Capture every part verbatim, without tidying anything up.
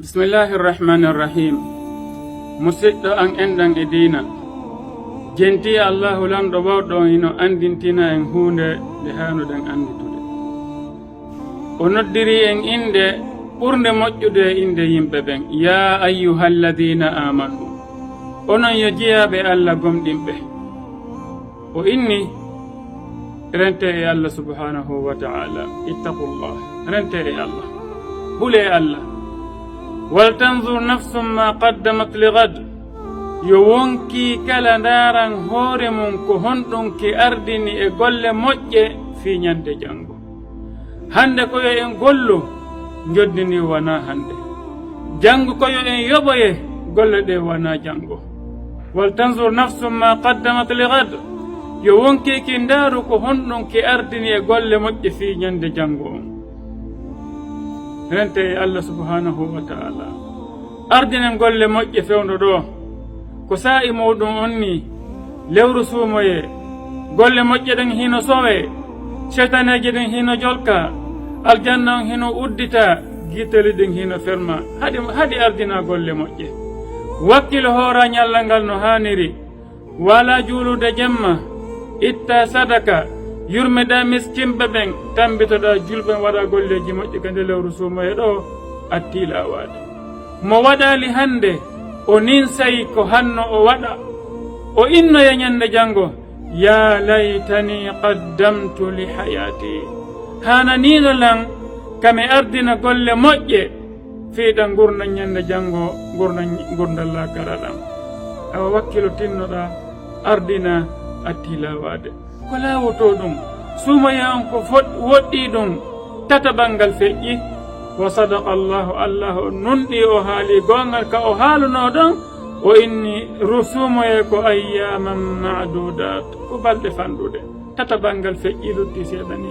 Bismillahi irrahmani irrahim. Musiɗɗo an enɗan e diina, jentii Allahu lanɗo bawɗo on hino anndintina en huunde nde haanuɗen annditude. O noddiri en innde ɓurnde moƴƴude e innde yimɓe ɓen, ya ayyuhalladina amanu, onon yo jiyaaɓe Allah gomɗinɓe. O inni, rente e Allah subhanahu wa ta'ala. Ittaqullah. Rente e Allah. Hule e Allah. Wal tanzur nafsum ma qaddamat li ghad. Yo wonkii kala ndaaran hoore mum ko honɗum ki ardini e golle moƴƴe fii ñande janngo. Hannde ko yo en gollu, njoddini wonaa hannde. Janngo ko yo en yoɓoye, golle ɗe wonaa janngo. Wal tanzur nafsum ma qaddamat li ghad. Yo wonkii ki ndaaru ko honɗum ki ardini e golle moƴƴe fii ñande janngo on. Rente e Allah subhanahu wa ta'ala. Ardinen golle moƴƴe fewndo ɗo. Ko saa'i muuɗum on ni, lewru suumoyee, golle moƴƴe ɗen hino sowee, seytaneeje ɗen hino jolkaa, aljanna on hino udditaa, gittali ɗin hino fermaa. Haɗi, haɗi ardinaa golle moƴƴe. Wakkilo hooraa ñallal ngal no haaniri. Waalaa juulude jemma, ittaa sadaka, yurmeɗaa miskinɓe ɓen, tammbitoɗaa julɓe ɓen, waɗaa golleeji moƴƴi ka nde lewru suumoyee ɗo, attii laawaade. Mo waɗaali hannde, o ninsay ko hanno o waɗa. O innoya ñande janngo, ya laytani qaddamtu li hayaati. Haananiino lan ka mi ardina golle moƴƴe fii ɗan ngurndan ñande janngo, ngurndan, ngurndan laakara ɗan. Awa wakkilo tinnoɗaa, ardinaa, attii laawaade. Ko laawotoo ɗum, suumoyee on ko fo-, woɗɗii ɗum, tataɓal ngal feƴƴi. Wa sadaqa Allahu, Allah on nunɗii, o haalii goonga ka o haalunoo ɗon, o inni ru-, suumoyee ko ayyaman ma'dudat, ko balɗe fanɗuɗe. Tataɓal ngal feƴƴi, lutti seeɗa ni.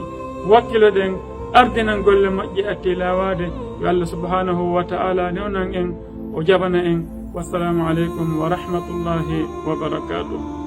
Wakkiloɗen, ardinan golle moƴƴe, attii laawaade. Yo Allah subhanahu wa ta'ala newnan en, o jaɓana en. Wassalamu aleykum wa rahmatullahi wa barakatuh.